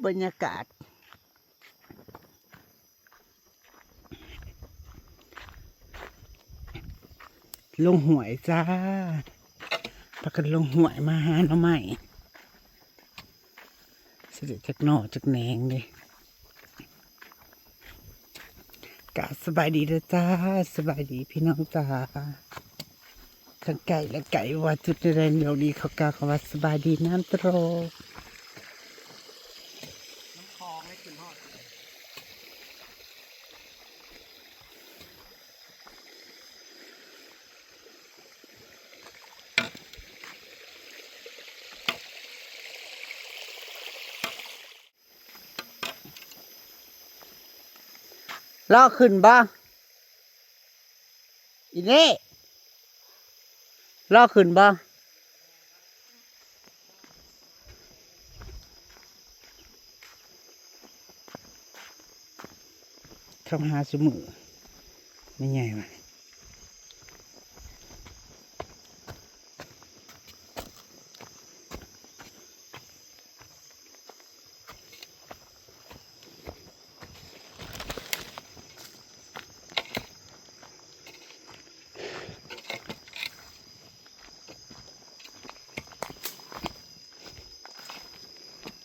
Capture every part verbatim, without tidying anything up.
บรรยากาศ ลงห้วยจ้า พากันลงห้วยมาหาหน่อไม้ สิได้จักหน่อจักแหนงเด้ กะสบายดีเด้อจ้า สบายดีพี่น้องจ้า ทั้งไกลและไกล ว่าจุดใดๆ เดี๋ยวนี้เขากล่าวคำว่าสบายดีน้ำตก ลอกขึ้นบ่ อีเล่ ลอกขึ้นบ่ เข้าหาซุมื้อ ไม่ใหญ่ว่ะ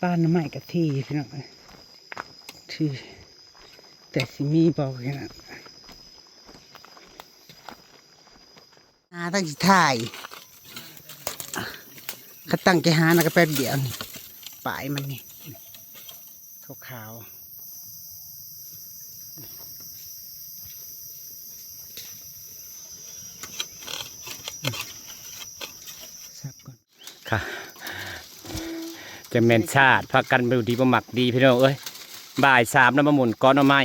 ป่าหน่อไม้กะทีพี่น้อง ที่ แต่สิมีบ่แค่นั้น หาตั้งสิถ่าย เขาตั้งใจหานะก็แป๊บเดียวนี่ ปลายมันนี่ ขาวๆ สับก่อน ค่ะ จะแม่นชาติ พากันไปดูดีบ่มักดีพี่น้องเอ้ย บ่ายสามแล้วมาหมุนกอหน่อไม้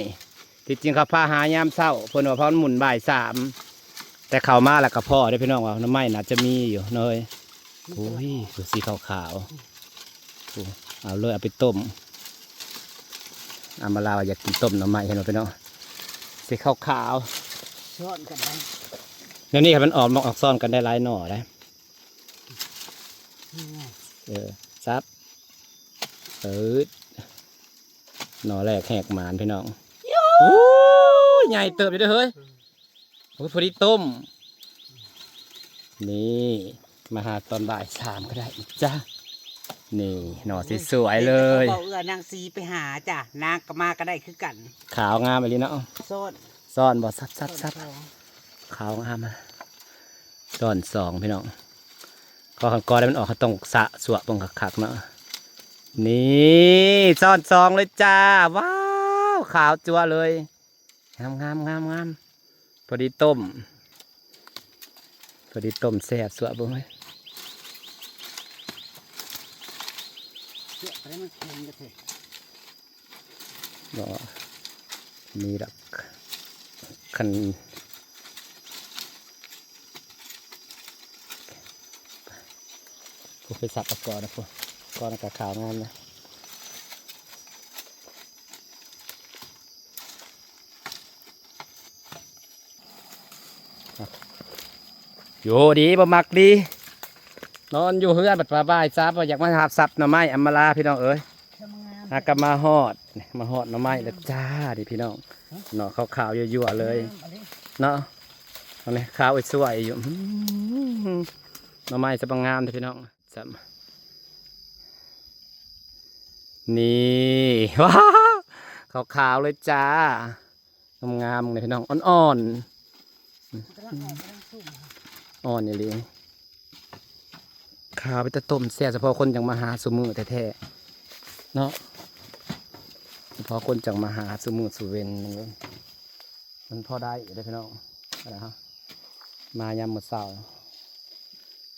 ที่จริงเขาพาหายามเช้า เพิ่นว่าพาหมุนบ่ายสาม แต่เข้ามาแล้วก็พอเด้อพี่น้อง ว่าหน่อไม้น่าจะมีอยู่เนาะเฮ้ย โอ้ย ดูสีขาวๆ โอ้ เอาเลย เอาไปต้ม อามาลาว่าอยากกินต้มหน่อไม้ เห็นบ่พี่น้อง สีขาวๆ ซ่อนกันได้ แล้วนี่ครับ มันออกมาออกซ่อนกันได้หลายหน่อนะ นี่ไง เออ ซับ เออ หน่อแรกแหกหมานพี่น้อง โอ้ย ใหญ่เติบอยู่เด้อเฮ้ย โอ้ย พอดีต้ม นี่ มาหาตอนบ่ายสามก็ได้จ้ะ นี่ หน่อสวยๆเลย เบาเอื้อนางสีไปหาจ้ะ นางก็มาก็ได้คือกัน ขาวงามอีหลีเนาะ ซ่อน ซ่อนบ่ ซับซับซับ ซ่อนสอง ขาวงามอะ ซ่อนสองพี่น้อง ก็คันกอได้มันออก เขาต้องสะสวะเบิ่งคักๆเนาะ นี่ซ่อนสองเลยจ้า ว้าว ขาวจั๊วเลย งามงามงามงาม พอดีต้ม พอดีต้มแซ่บสวะเบิ่งเลย เสียบไปแล้วมันแข็งกระเทย บ่มีดอก คัน ผู้ไปสับเอาก่อนนะพวก ก่อนกะขาวงามนะ โยดีบ่มักดี นอนอยู่เฮือนบัดว่าบ่ายสามบ่อยากมาหาสับหน่อไม้อำมาลาพี่น้องเอ้ย หากะมาฮอด นี่มาฮอดหน่อไม้แล้วจ้า นี่พี่น้อง หน่อขาวๆยั่วๆเลย งามอันนี้ เนาะ อันนี้ขาวสวยอยู่ อื้อหือ หน่อไม้สะบังงามเด้อพี่น้อง จ้ะ นี่ ว้าว ขาวๆเลยจ้า งามๆเลยพี่น้อง อ่อนๆ มันกำลังออกกำลังสูง อ่อนอีหลี ขาวไปแต่ต้มแซ่บ เฉพาะคนจังมาหาซุมื้อแท้ๆ เนาะ เฉพาะคนจังมาหาซุมื้อซุเว็น มันพอได้อยู่เด้อพี่น้อง อะไรฮะ มายามมื้อเช้า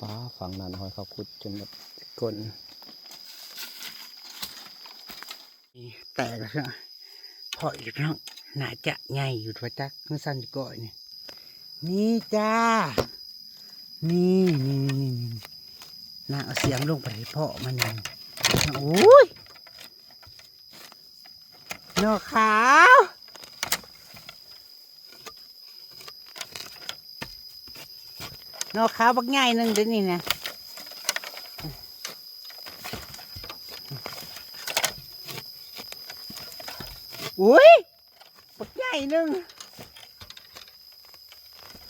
ป๊า ฝั่งนั้นหอยเขาขุดจนหมดก้น นี่แตกแล้วพี่น้อง เพาะอีกแล้ว น่าจะใหญ่อยู่ทั่วจัก เมื่อสั้นก่อยนี่ นี่จ้า นี่ นี่ นี่ นี่ นี่ นางเอาเสียมลงไปเพาะมันนี่ โอ้ย หน่อขาว หน่อขาวบักใหญ่หนึ่งเด้อนี่นะ อุ้ย บักใหญ่หนึ่ง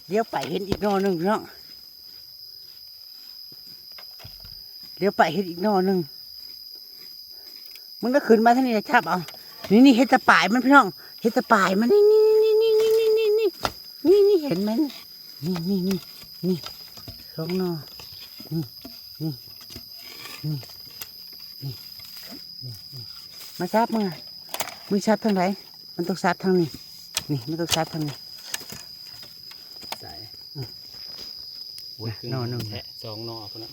เลี้ยวไปเห็นอีกหน่อหนึ่งพี่น้อง เลี้ยวไปเห็นอีกหน่อหนึ่ง มันก็ขึ้นมาทางนี้นะ จับเอา นี่นี่ เห็ดตะปายมันพี่น้อง เห็ดตะปายมัน นี่นี่นี่นี่นี่นี่นี่นี่นี่นี่ เห็นไหม นี่นี่นี่นี่ สองหน่อ นี่นี่นี่นี่นี่นี่ มาจับมึงอะ มึงจับทางไหน มันต้องจับทางนี้ นี่ มันต้องจับทางนี้ ใส่ อืม โอ้ย หน่อหนึ่ง แทะสองหน่อพุ่นน่ะ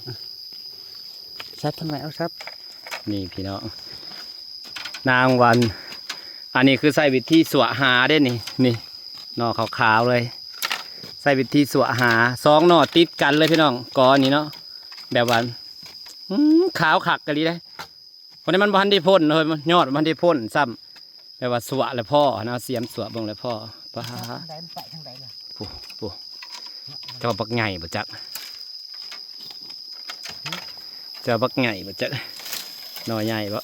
จับทางไหน เอาจับ นี่พี่น้อง นางวัน อันนี้คือใช้วิธีสวะหาเด้นี่ นี่ หน่อขาวๆเลย ใช้วิธีสวะหา สองหน่อติดกันเลยพี่น้อง กอนี้เนาะ แบบว่า อืม ขาวคักกะลีเด้ เพราะนี้มันบ่ทันได้พ่นเลย มันยอดมันบ่ทันได้พ่นซ้ำ แบบว่าสวะแล้วพ่อนะ เสียมสวะเบิ่งแล้วพ่อ ป๊า ทางใดมันไปทางใดล่ะ โอ้โห เจ้าบักใหญ่บ่จัก เจ้าบักใหญ่บ่จัก หน่อใหญ่บ่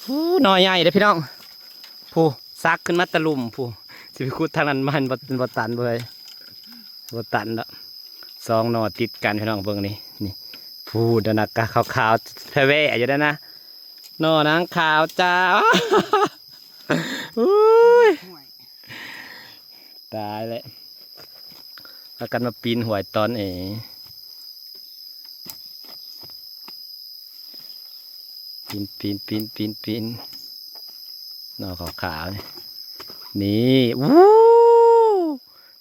ผู้หน่อใหญ่เด้อพี่น้อง ผู้ซักขึ้นมาตะลุ่มผู้ สิไปขุดทางนั้นมันบ่ บ่ตันเว้ย บ่ตันดอก สองหน่อติดกันพี่น้องเบิ่งนี่ นี่ ผู้ดอกนะกะขาวๆแพร่ๆอยู่แล้วนะ หน่อนางขาวจ้า อุ้ย ตายแล้ว พากันมาปีนห้วยตอนเอ ปีน ปีน ปีน ปีน ปีน หน่อขาวๆนี่ นี่ อู้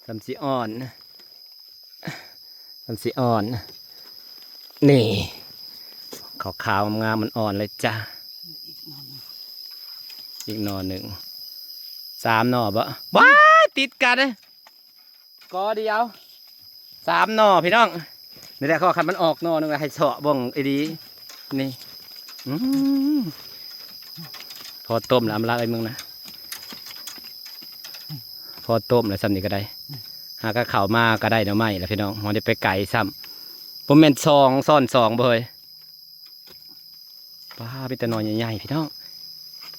สำสิอ่อน สำสิอ่อน นี่ ขาวๆงามๆ มันอ่อนเลยจ้า อีกหน่อหนึ่ง สามหน่อบ่ ว้าย ติดกันเลย กอเดียว สามหน่อพี่น้อง นี่แหละเขาว่าคันมันออกหน่อหนึ่งให้เสาะเบิ่งไอ้ดี นี่ อืม พอต้มแล้วอำลาไอ้มึงนะ พอต้มแล้วซ้ำนี่ก็ได้ หากะเข้ามาก็ได้หน่อไม้แล้วพี่น้อง บ่ได้ไปไกลซ้ำ บ่แม่นสองซ้อนสองบ่เฮ้ย ป้า มีแต่หน่อใหญ่ๆพี่น้อง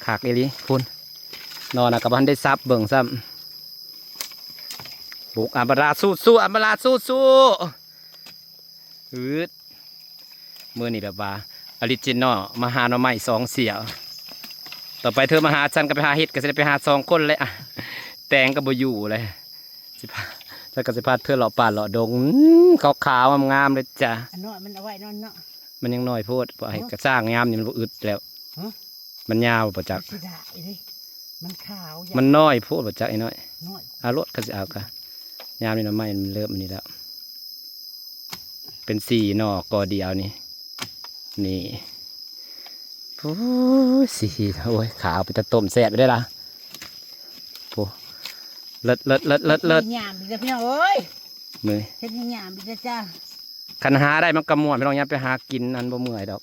คักอีหลีพุ้น หน่อนะกะบ่ทันได้สับเบิ่งซ้ำ บุกอำมาลาสู้ๆ อำมาลาสู้ๆ อืด มื้อนี้แบบว่าออริจินอล มาหาหน่อไม้สองเสี่ยว ต่อไปเธอมาหาฉันก็ไปหาเห็ด ก็สิได้ไปหาสองคนเลยอะ แตงก็บ่อยู่เลย สิพา ฉันก็สิพาเธอเลาะป่าเลาะดง อืม ขาวๆงามๆเลยจ้ะ อันน้อยมันเอาไว้นอนเนาะ มันยังน้อยโพด บ่ให้กระซ่างยามนี่มันบ่อึดแล้ว ฮะ มันยาวบ่จัก สิได้เด้ มันขาว มันน้อยโพดบ่จักไอ้น้อย น้อย เอาโลด คันสิเอากะ ยามนี่หน่อไม้มันเริ่มอันนี้แล้ว เป็นสี่หน่อกอเดียวนี่ นี่ โอ้ย สี่ โอ้ย ขาวเป็นตาต้มแซ่บไปได้ละ โอ้ เลิศ เลิศ เลิศ เลิศ เลิศ เฮ็ดหยามอีกแล้วพี่น้องเอ้ย มื้อ เฮ็ดหยามอีกแล้วจ้า คันหาได้มันก็ม่วน พี่น้อง อย่าไปหากินอันบ่เมื่อยดอก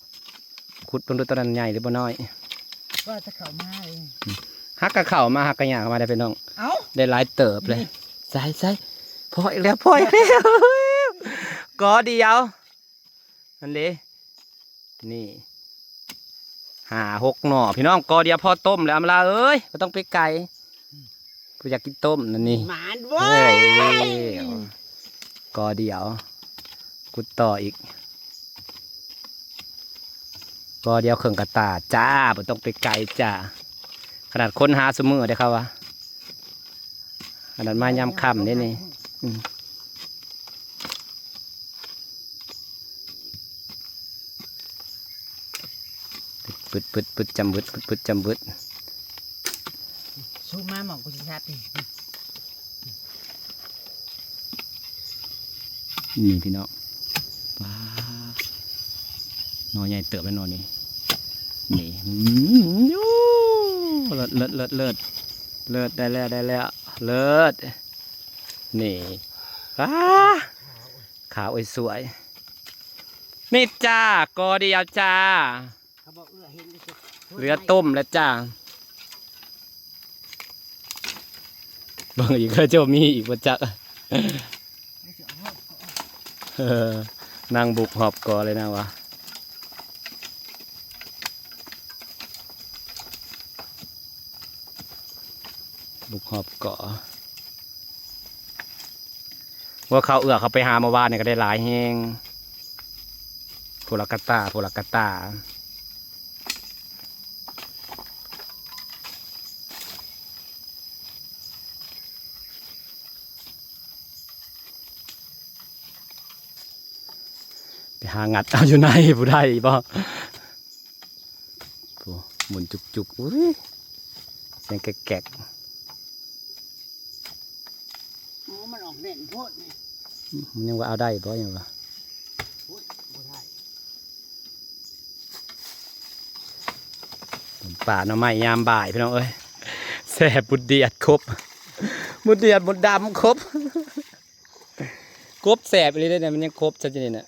ขุดเบิ่งดูตอนนั้นใหญ่หรือบ่น้อย ก็จะเข้ามาเอง หักกะเข้ามา หักกะย่างเข้ามาได้พี่น้อง เอ้า ได้หลายเติบเลย นี่ ใส่ ใส่ พออีกแล้ว พออีกแล้ว กอเดียว นั่นเด้ นี่ ห้าหกหน่อ พี่น้อง กอเดียวพอต้มแล้ว อำลาเอ้ย บ่ต้องไปไกล ผู้อยากกินต้มนั่นนี่ หมานเว้ย เฮ้ย กอเดียว ขุดต่ออีก กอเดียวเคิ่งกะตาจ้า บ่ต้องไปไกลจ้า ขนาดคนหาซุมื้อเด้เขาว่า ขนาดมายามค่ำเด้นี่ อืม ปึด ปึด ปึด จำบึด ปึด ปึด จำบึด สู้มาหม่องกูสิซับนี่ นี่พี่น้อง ว้า หน่อใหญ่เติบแล้วหน่อนี้ นี่ อืม โอ้ เลิศ เลิศ เลิศ เลิศ เลิศ ได้แล้ว ได้แล้ว เลิศ นี่ ว้า ขาวสวย นี่จ้า กอเดียวจ้า เขาบอกเอื้อเห็นก็จะ เหลือต้มแล้วจ้า เบิ่งอีก ก็จะมีอีกบ่จัก เออ นั่งบุกหอบกอเลยนะวะ บุกหอบเกาะ ว่าเขาเอื้อเขาไปหาเมื่อวานนี่ก็ได้หลายแฮง โพลากาตา โพลากาตา ไปหางัดเอาอยู่ในผู้ใดบ่ โอ้ หมุนจุกๆ อุ้ย เสียงแกกๆ โอ้ มันออกแน่นโพดนี่ มันยังว่าเอาได้บ่ ยังว่า โอ้ย บ่ได้ ป่าหน่อไม้ยามบ่ายพี่น้องเอ้ย แซ่บ บุดเดียดครบ บุดเดียด บุดดำครบ ครบแซ่บอีหลีเด้เนี่ย มันยังครบซะจนนี่น่ะ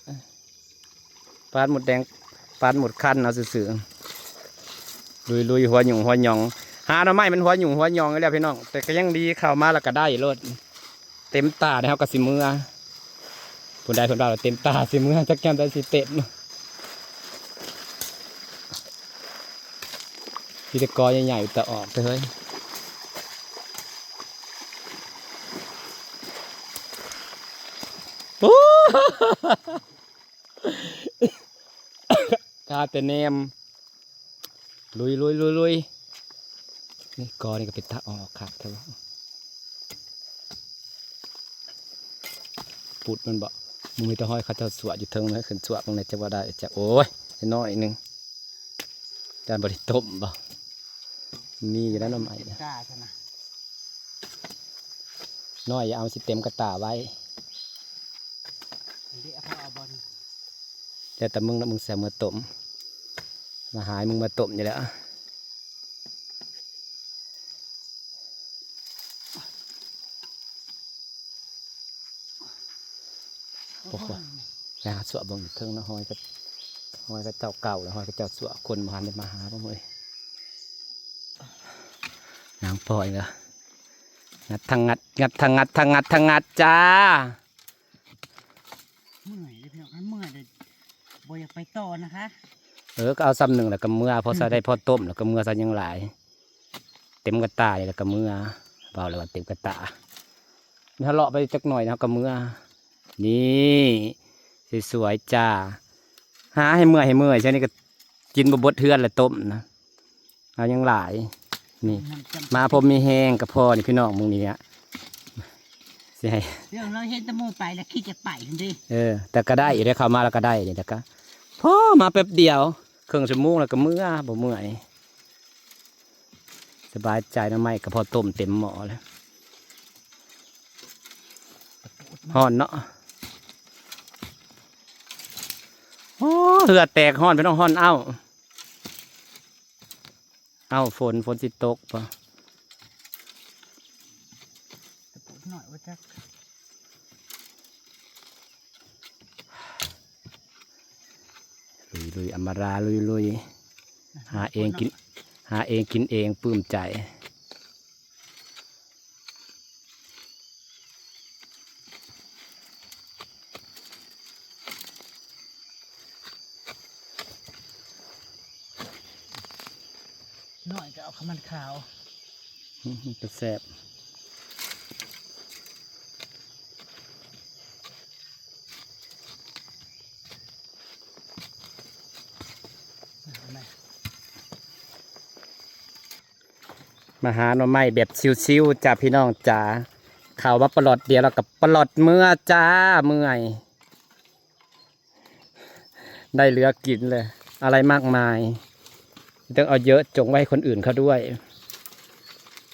ปาดหมดแดง ปาดหมดคันเอาซื่อๆ ลุยๆ หัวหยุ่งหัวหยอง หาหน่อไม้มันหัวหยุ่งหัวหยองอยู่แล้วพี่น้อง แต่ก็ยังดีเข้ามาแล้วก็ได้โลด เต็มตาเนี่ย เฮาก็สิเมือ ผู้ใดเพิ่นว่าเต็มตาสิเมือ จักยามใดสิเต็ม มีแต่กอใหญ่ๆ แต่ออกเด้อเฮ้ย โอ้ คาแต่แนม ลุยๆๆๆ นี่กอนี่ก็เป็นตาออกคักแท้วะ ปุดมันบ่ มันมีแต่ห้อยเขาเจ้าสวะอยู่เทิงนะ ขึ้นสวะตรงไหนจะว่าได้จะ โอ้ย น้อยหนึ่ง จานบริต้มบ่ มีอยู่แล้วหน่อไม้นะ กล้าซะนะ น้อยอย่าเอาสิเต็มกระตาไว้ เดี๋ยวเขาเอาบอล แล้วแต่มึงนะ มึงแซมมาต้ม มาหายมึงมาต้มอยู่แล้ว โอ้โห ไปหาสวะเบิ่งอยู่เทิงนะ ห้อยก็ ห้อยก็เจ้าเก่าแล้ว ห้อยก็เจ้าสวะ คนบ่ทันได้มาหาบ่เว้ย นางปอยเหรอ งัดทางงัด งัดทางงัด ทางงัด ทางงัดจ้า เมื่อยเลยพี่น้อง เมื่อยเลย บ่อยากไปต่อนะคะ เออ ก็เอาซ้ำหนึ่งแล้วก็เมือ พอใส่ได้พอต้มแล้วก็เมือ ใส่ยังหลาย เต็มกระตาเลยแล้วก็เมือ เบาเลยว่าเต็มกระตา มันทะเลาะไปจักหน่อยนะก็เมือ นี่ สวยๆจ้า หาให้เมื่อยให้เมื่อย ใช่นี่ก็กินบ่เบิดเฮือนละต้มนะ เอายังหลาย นี่ น้ำจำ มาพอมีแฮงก็พอนี่พี่น้อง มึงนี่ฮะ สิให้ เรื่องเราเห็นแตะมูไปแล้วคิดจะไปหั่นเด้ เออ แต่ก็ได้อยู่ได้เข้ามาแล้วก็ได้นี่ แต่ก็ พอมาแป๊บเดียว ครึ่งชั่วโมงแล้วก็เมือ บ่เมื่อย สบายใจ หน่อไม้ก็พอต้มเต็มหม้อแล้ว ฮ้อนเนาะ โอ้ เหือแตก ฮ้อนพี่น้อง ฮ้อน เอ้า เอ้า ฝน ฝนสิตกปะ ตะปูหน่อยว่าจัก ลุยๆ อำมาราลุยๆ หาเองกิน หาเองกินเองปลื้มใจ หน่อยก็เอาข้าวมันขาว อืม มันก็แซ่บ มาหาหน่อไม้แบบชิวๆจ้าพี่น้องจ๋า เข้ามาปลอดเดียวแล้วก็ปลอดเมือจ้า เมื่อย ได้เหลือกินเลย อะไรมากมาย ต้องเอาเยอะจงไว้ให้คนอื่นเขาด้วย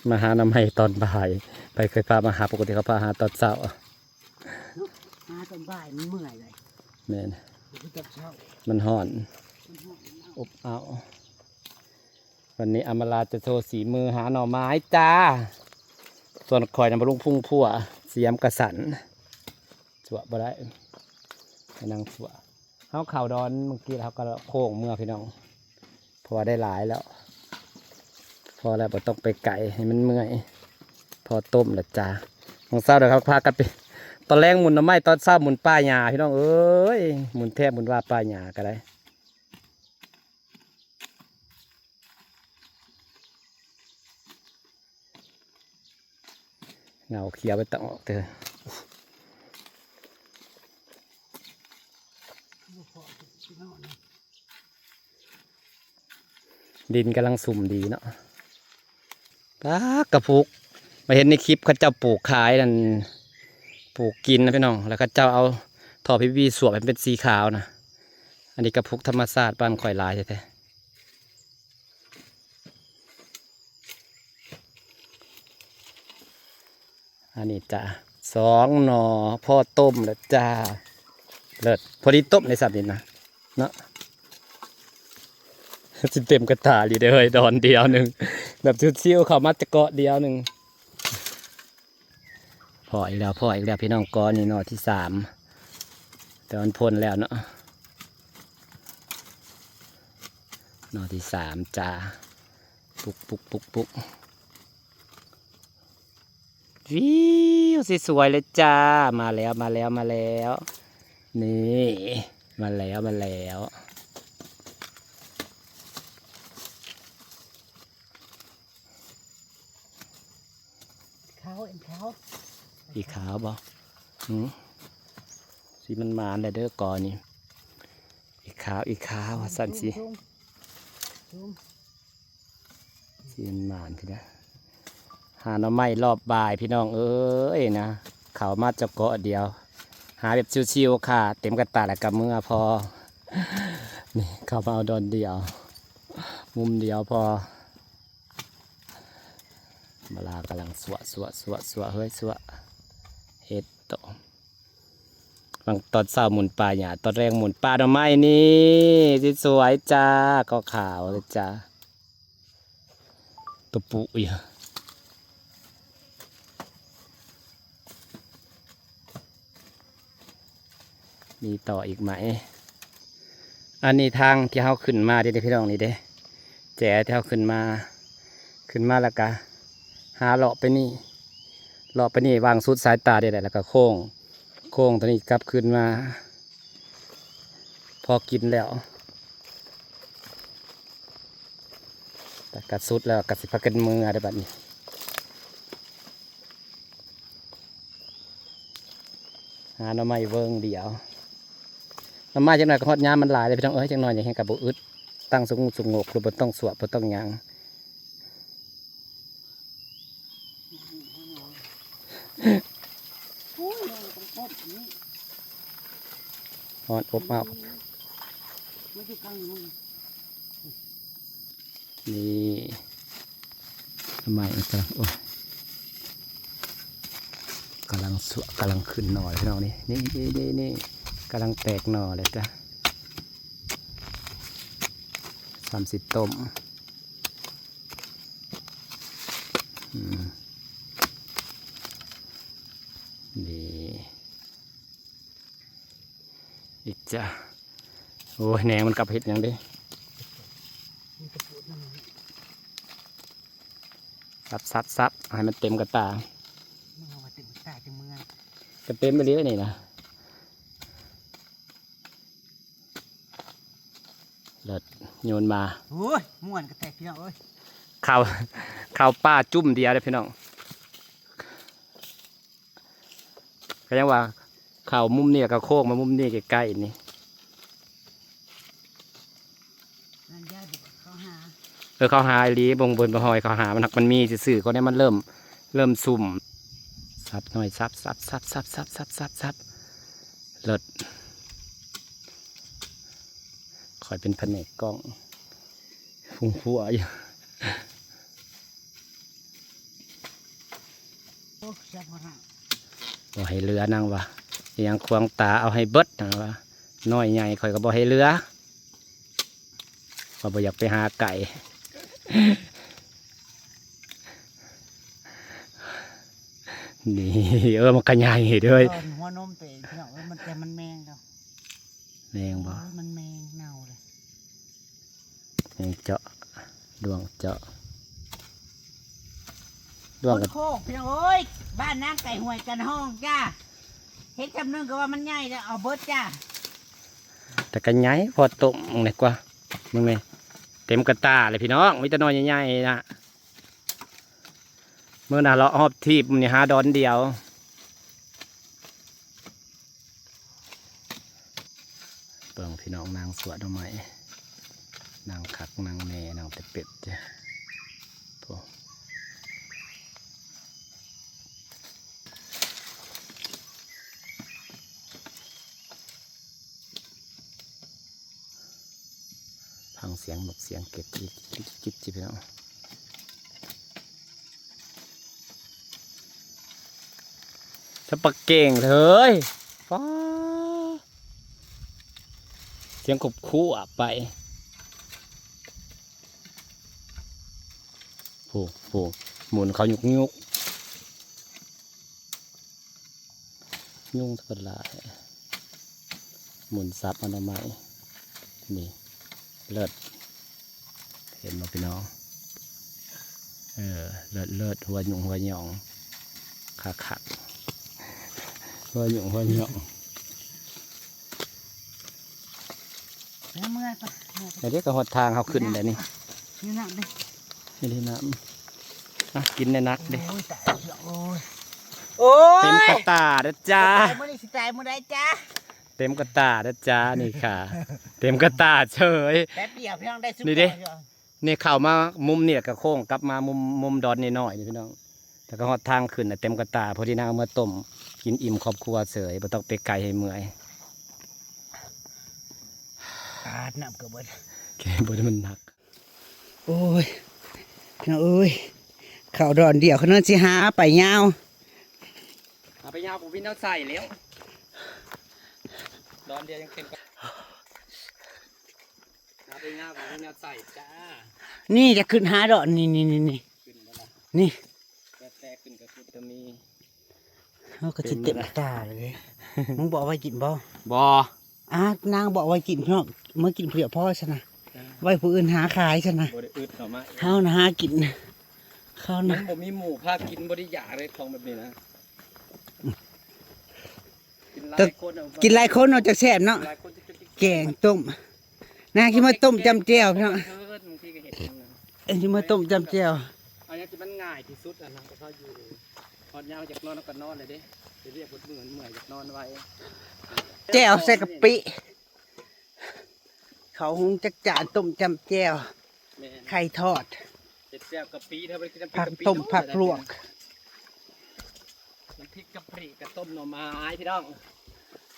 มาหาหน่อไม้ตอนบ่าย ไปเคยพามาหา ปกติเขาพาหาตอนเช้า หาตอนบ่ายมันเมื่อยเลย แม่น บ่คือตอนเช้า มันฮ้อน มันฮ้อน อบอ้าว วันนี้อำมาลาจะโชว์สีมือหาหน่อไม้จ้า ส่วนข่อยนะมาลุงพุ่งพั่ว เสียมกระสัน สวะบ่ได้ ไปนั่งสวะ เฮาเข้าดอนเมื่อกี้ เฮาก็โค้งเมือพี่น้อง เพราะว่าได้หลายแล้ว พอแล้ว บ่ต้องไปไกล ให้มันเมื่อย พอต้มแล้วจ้า มื้อเช้าเดี๋ยวเขาพากันไป ตอนแรกหมุนหน่อไม้ ตอนเช้าหมุนป่าหญ้าพี่น้องเอ้ย หมุนแทบหมุนว่าป่าหญ้าก็ได้ เ เงาเขียวไปตะออกเถอะ ดินกำลังซุ่มดีเนาะ ปากกระพุก มาเห็นในคลิปเขาเจ้าปลูกขายนั่น ปลูกกินนะพี่น้อง แล้วเขาเจ้าเอาท่อพีวีสวบให้มันเป็นสีขาวนะ อันนี้กระพุกธรรมชาติบ้านข่อยหลายแท้ๆ อันนี้จ้ะ สองหน่อ พ่อต้มแล้วจ้า เลิศ พอดีต้มในสัตว์นี่นะ เนาะ สิเต็มกระตาอยู่เด้อ ดอนเดียวหนึ่ง แบบชิวๆ เข้ามาจะเกาะเดียวหนึ่ง พออีกแล้ว พออีกแล้วพี่น้อง กอนี่หน่อที่สาม แต่มันพ่นแล้วเนาะ หน่อที่สามจ้า ปุกปุกปุกปุก วิว สวยๆ เลยจ้า มาแล้ว มาแล้ว มาแล้ว นี่ มาแล้ว มาแล้ว ขาวเอ็นขาว อีขาวบ่ อืม สีมันหมานเลยเด้อกอนี่ อีขาว อีขาว ว่าซั่นสิ ซูม ซูม สีมันหมานพี่นะ หาหน่อไม้รอบบ่ายพี่น้องเอ้ยนะ เข้ามาจะเกาะเดียว หาแบบชิวๆ ค่ะ เต็มกระตาแล้วก็เมือพอ นี่เข้ามาเอาดอนเดียว มุมเดียวพอ มาลากำลังสวะสวะสวะสวะ เฮ้ย สวะ เฮ็ดโต บางตอนเช้าหมุนปลาหญ้า ตอนแลงหมุนปลาหน่อไม้นี่ สวยๆ จ้า ก็ขาวเลยจ้า ตัวปุอยู่ มีต่ออีกไหม อันนี้ทางที่เฮาขึ้นมาเด้ พี่น้อง นี่เด้ แจ๋ที่เฮาขึ้นมา ขึ้นมาแล้วก็หาเลาะไปนี่ เลาะไปนี่วางสุดสายตาได้แหละ แล้วก็โค้ง โค้งตัวนี้กลับขึ้นมา พอกินแล้ว แต่ก็สุดแล้วก็สิพากันเมือได้อบัดนี้ หาหน่อไม้เวิงเดียว หน่อไม้จังหน่อยก็ฮอดยามมันหลายเลยพี่น้องเอ้ย จังหน่อยอย่างเงี้ยก็บ่อึด ตั้งสงบสงบ หรือบ่ต้องสวบ บ่ต้องหยัง อุ้ย มันต้องต้นอันนี้ ฮ้อนอบอ้าว ไม่ใช่กลางมัน นี่ ทำไมมันกำลัง โอ้ย กำลังสวะ กำลังขึ้นหน่อเลยพี่น้องนี่ นี่ นี่ นี่ นี่ กำลังแตกหน่อเลยจ้ะ สามสิบต้ม อืม นี่ อีกจ้ะ โอ้ย แหนงมันกลับเฮ็ดหยังเด้ มันกระปุกนั่นน่ะ ซับซับซับ ให้มันเต็มกระตา มันเอามาเต็มกระตาจังเมือง ก็เต็มไปเลยนี่นะ เลิศ โยนมา โอ้ย ม่วนกระแตกพี่น้องเอ้ย เข้า เข้าป่าจุ่มเดียวเลยพี่น้อง ก็ยังว่า เข้ามุมนี่ก็โค้งมามุมนี่ใกล้ๆ นี่ นั่นยายบอกเขาหา เออ เขาหาอีหลี บงเบินบ่หอยเขาหา มันหักมันมีซื่อๆ เขาเนี่ยมันเริ่ม เริ่มซุ่ม สับหน่อย สับ สับ สับ เลิศ ข้อยเป็นแผนกกล้อง พุงพัวอยู่ โอ้ แซ่บขนาด บ่ให้เหลือนางว่า อิหยังขวางตาเอาให้เบิดนางว่า น้อยใหญ่ข้อยก็บ่ให้เหลือ ข้อยบ่อยากไปหาไก่ นี่ เออ มันก็ใหญ่เด้อ ตอนหัวนมตัวเองพี่น้องเอ้ย มัน แต่มันแมงเนาะ แมงบ่ โอ้ย มันแมงเน่าเลย แมงเจาะ ด้วงเจาะ ด้วง คน กับ โคกพี่น้องเอ้ย บ้านนางไก่ห้วยจันห้องจ้า เห็นจำนึงก็ว่ามันใหญ่แล้ว เอาเบิดจ้า แต่ก็ใหญ่พอต้มเลยกว่า มึงนี่ เต็มกระตาเลยพี่น้อง มีแต่หน่อใหญ่ๆ นะ มื้อหน้าเลาะฮอบทีบ มื้อนี้หาดอนเดียว เบิ่งพี่น้องนางสวนหน่อไม้ นางคักนางแน่นางแต่เป็ดจ้ะ โอ้ ฟังเสียงนกเสียงเก็ดจิบจิบจิบพี่น้อง สะปะเก่งเลย ฟ้า เสียงขบคู่อะไป โห โห หมุนเขายุกยุก ยุงสะกดลาย หมุนสับอนามัย นี่ เลิศ เห็นบ่พี่น้อง เออ เลิศ เลิศ หัวหยุ่งหัวหยอง คักคัก หัวหยุ่งหัวหยอง เมื่อยปะ แต่เดี๋ยวก็ฮอดทางเขาขึ้นแล้วนี่ นี่น้ำเด้ นี่เด้น้ำ อ่ะ กินในนักเด้ โอ้ย ตายแล้ว โอ้ย โอ้ย เต็มกระตาเด้อจ้า สิตายมื้อนี้ สิตายมื้อใดจ้า เต็มกระตาเด้อจ้า นี่ค่ะ เต็มกระตาเฉย แป๊บเดียวพี่น้องได้ซุป นี่เด้ เดียว นี่เข้ามามุมนี่ก็โค้งกลับมามุม มุมดอนน้อยๆนี่พี่น้อง แล้วก็ฮอดทางขึ้นน่ะเต็มกระตา พอดีนางเอามาต้ม กินอิ่มครอบครัวเฉย บ่ต้องไปไกลให้เมื่อย อาบน้ำก็เบิด แกบ่ได้มันหนัก โอ้ย พี่น้องเอ้ย เข้าดอนเดียว เขานั่นสิหาไปยาว เอาไปยาว ผมวิ่งเอาใส่แล้ว ดอนเดียวยังเต็มกระ เอาไปยาว ผมวิ่งเอาใส่จ้า นี่จะขึ้นหาดอน นี่ นี่ นี่ นี่ ขึ้นมาละ นี่ แต่แต่ขึ้นก็คือจะมี เขาก็สิเต็มตาเลย มึงบอกไว้กินบ่ บ่ อ่ะ นางบอกไว้กินเนาะ เมื่อกินเผื่อพ่อซะนะ อ่า ไว้ผู้อื่นหาขายซะนะ บ่ได้อึดเนาะมา เฮานะหากิน เขา มั นะ นบ่มีหมู่พากิน บ่ได้อยากเลยของแบบนี้นะ กินหลายคนอะ กินหลายคนเนาะจะแซ่บเนาะ หลายคนจะกิน แกงต้ม นางสิมาต้มจำแจ่วพี่น้อง เออบางทีก็เห็นนะ เอ็นสิมาต้มจำแจ่ว อันนี้ที่มันง่ายที่สุดอะนะ แต่เขาอยู่ ฮอดยามอยากนอนก็นอนเลยเด้ ไปเรียกคนอื่นเมื่อยอยากนอนไว แจ่วใส่กะปิ เขาหุงจักจานต้มจำแจ่ว แม่น ไข่ทอด เฮ็ดแจ่วกะปิ ถ้าบ่ได้กินน้ำพริก ผัก กะปิ ต้ม เนาะ ผักลวก น้ำพริกกะปิกับต้มหน่อไม้พี่น้อง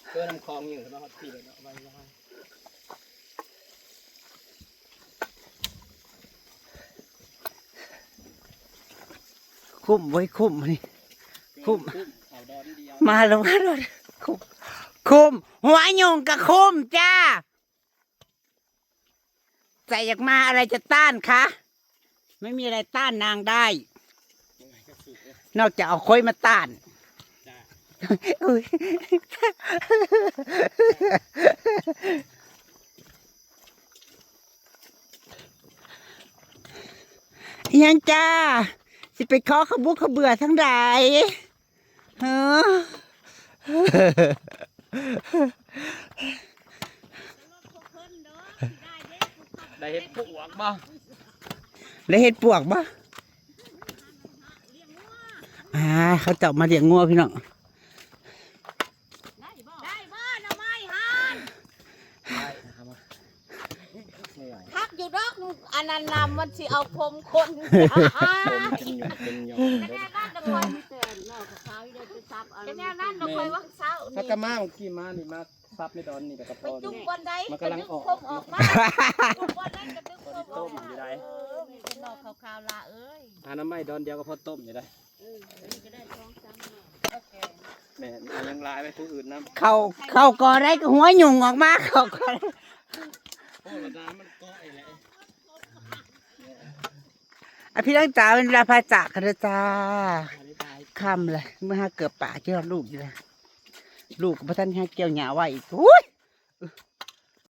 เพื่อน้ำคลองอยู่แล้วฮอดที่เลยเนาะ ไว้ไว้ คุ้มเว้ย คุ้มนี่ คุ้ม คุ้ม เอาดอนเดียว มาแล้ว มาแล้ว คุ้ม คุ้ม หัวหยุ่งกับคุ้มจ้า ใส่อยากมาอะไรจะต้านคะ ไม่มีอะไรต้านนางได้ นอกจากเอาค้อยมาต้าน จ้า อุ๊ย อิหยังจ้า สิไปขอขบุกขะเบือทั้งใด เฮ้อ ได้เห็ดปวกบ่ ได้เห็ดปวกบ่ อ่า เขาเจ้ามาเลี้ยงงัวพี่น้อง ได้บ่ ได้บ่ หน่อไม้หั่น ได้ เอามา คักอยู่ดอก อันนั้นน่ะมันสิเอาคมคน ผมเป็นหยองเป็นหยอง แค่นั้นน่ะคอยมีแต่เนาะ ขาวๆ อยู่เด้อ ไปซับเอา แค่นั้นน่ะคอยว่าเช้า ถ้ากะมาเมื่อกี้มานี่มาซับในดอนนี่ก็พอ ไปจุ่มบอนใด มันกำลังออก กะดึงคมออกมา จุ่มบอนใดกะดึงคมออกมา ต้มอยู่ได้ เออ มีแต่หน่อขาวๆ ละเอ้ย หาหน่อไม้ดอนเดียวก็พอต้มอยู่ได้ เออ อันนี้ก็ได้สองสามหน่อ แม่น เอายังหลายไปผู้อื่นนำ เขา เขาก็ได้หัวหยุ่งออกมา เขาก็ โอ้ ระดามันก็ไอ้แหละ อ่ะ พี่น้องจ๋า เป็นเวลาพาจากกันแล้วจ้า ค่ำเลย เมื่อหาเกือบป่าเจอลูกอยู่เลย ลูกก็บ่ทันหาเกี่ยวหญ้าไว้อีก อุ้ย